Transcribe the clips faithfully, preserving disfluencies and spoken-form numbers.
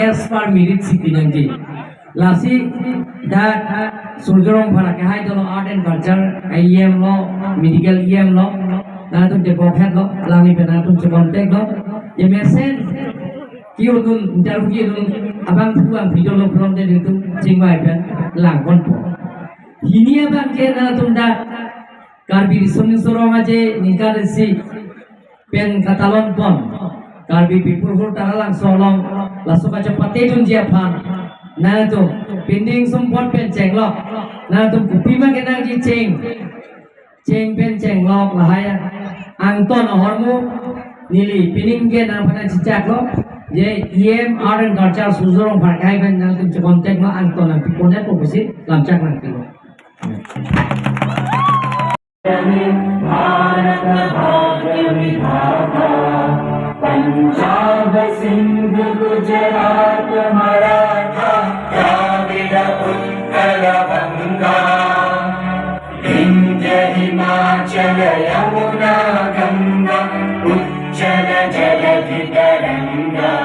As per merit si pinangji. Lasi dak Surjya Rongphar akehai dolo, Art and Culture E M lo, Medical E M lo, nangtum je bokhet lo, alangli pen nangtum che contact lo. Jemesen ke-odun, interview ke-odun, abang thu ang video lo from de nangtum chingvai pen lang ponpo. Hini abang ke nangtum dak Karbi Riso Nimso Rong Aje ningkan isi pen katalon pon Karbi People Hall Taralangso along laso kachepate dunji aphan nangtum pinding sumpot pen chenglok, nangtum kopima kenangji cheng, cheng pen chenglok lahai angton ahormu neli pining ke nangphan chichak lo, je E M Art and Culture Surjya Rongphar akehai pen nangtum che contact lo, angton nangpiponpo pusi lamchak nangpilo. Bharat भाग्य विधाता, पंजाब सिंध गुजरात मराठा, द्राविड़ उत्कल बंगा, विंध्य हिमाचल यमुना गंगा, उच्छल जलधि तरंगा,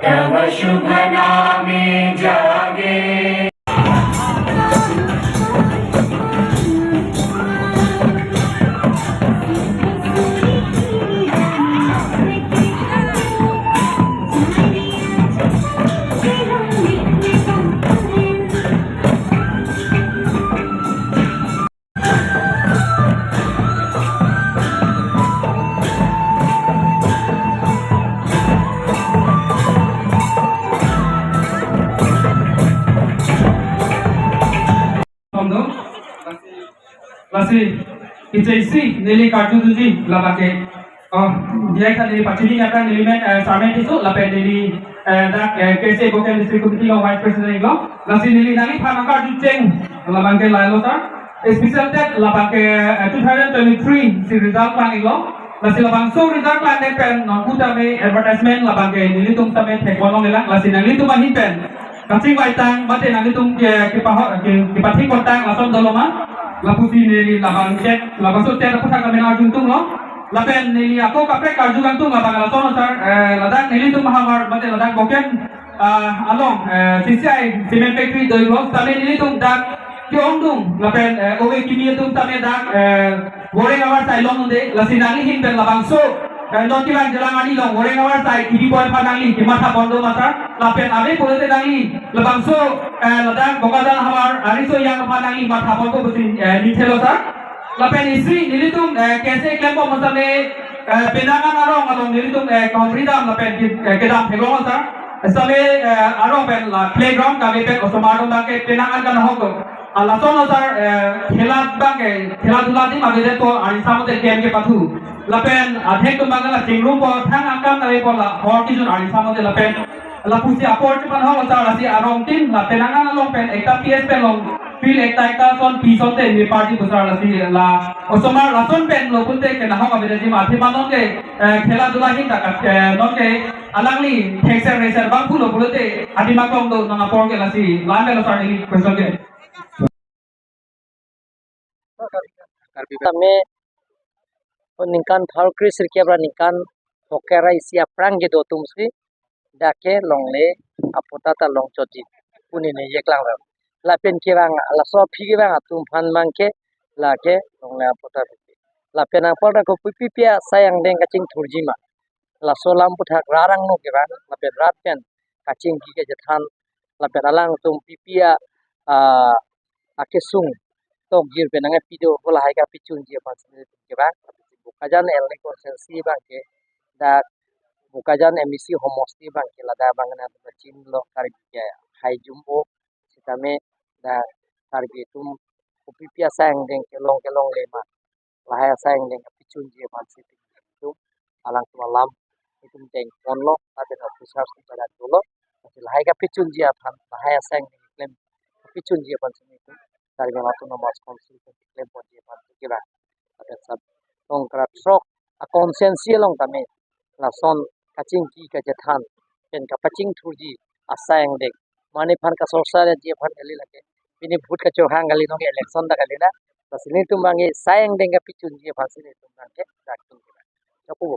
तव शुभ नामे जागे। Kondo, lasi, lasi, kichai si, neli karju dunji, labang ke. Oh, dia kan neli pachini nyata neli men, eh, sarmen tisu, lapen neli, eh, dak, eh, K S A Bokajan District Committee lo Vice President lo. Lasi neli nangliphan karju cheng, labang ke lailo sir. Special tet, labang ke, eh, two thousand twenty-three si result klang iklo. Lasi labangso result klang pen, non kutame advertisement, labang ke nelitum tame thek bonong ilang, lasi nanglitum ahin pen kachingvai tang, mate nanglitum ke, kepaho-, ke, kepathik kontang lason dolo ma. Lapusi neli labang tet, labangso tet aphuthak kami arju tunglo. Lapen neli ako kaprek arju kangtung labang lason sir, eh, ladak nelitum havar, mate ladak Bokajan, ah, along, eh, C C I cement factory doilo, tame nelitum dak ke-ongdung, lapen, eh, ove kimi atum tame dak, eh, Boreng avar sai long unde, lasi nangli ahin pen labangso, eh, non kevang jelang arni along, Boreng avar sai, ibi boy aphan nangli, kematha pon do ma sir, lapen ave pulote nangli, labangso, eh, ladak Bokajan havar, ariso yang aphan nangli matha ponpo pusi, eh, nithelo sir. Lapen isi, nelitum, eh, K S A klem bom tame, eh, penang an arong along, nelitum, eh, country dam, lapen, eh, kedam theklong sir. Same, eh, arong pen la playground kave pen osomar atum abang ke penang an kanahok do. Ah, lason lo sir, eh, khela abang ke, khela dhula adim avedet ko, ari samote game kepathu. Lapen adhek atum abang ke la chingrum po, thang akam nave po la, hor kejun ari samote lapen. Lapusi apor chepanhok lo sir, lasi arong tin, la penang an along pen, ekta P S pen long, field ekta ekta son, pi son te, ni party pu sir, lasi la, osomar lason pen lo pulote kenahok avedetji ma, athema non ke, eh, khela dhula ahin ta ka, eh, non ke, alangli thekser reser abang pulo pulote adim aklong do nang apor ke lasi lam lo sir neli question ke. Tame ningkan pharo kre sirkep ra ningkan phoker ra isi aphrang kedo atum si dak ke longle aputa ta longchotji pu neli ningje klang ram. Lapen kevang laso aphi kevang atum aphan abang ke lake longle aputa. Lapen apor ta kopi pi asai angdeng kachingthurji ma. Laso alam aphuthak rat angno kevang, lapen rat pen kachingki kachethan, lapen alangtum pipi a, ah, akesung tokjir pen nangkepi do, pu lahai kapachunji aphan si nelitum kevang. Bokajan L D A constituency abang ke, dak Bokajan M A C homosti abang ke, ladak abang nangtum chinilo, Karbi ke hai jumbo, sitame dak Karbi atum kopi pi asai angdeng kelong kelongle ma, lahai asai angdeng kapachunji aphan si nelitum alangtum alam nelitum deng ponlo, lapen officers atum badan dolo, lasi lahai kapachunji aphan, lahai asai angdeng klem kapachunji aphan si nelitum Karbi Anglong Autonomous Council pen klem ponji aphan si kevang. Lapen sab Songkra throk a constituency along tame lason kachingki kachethan pen kapachingthurji asai angdeng, mane aphan kasorsarji aphan kali lake. Pini vote kachehang kali, nonke election ta kali na. Lasi nelitum abang ke asai angdeng kapachunji aphan si nelitum abang ke dak tum. Chokubo.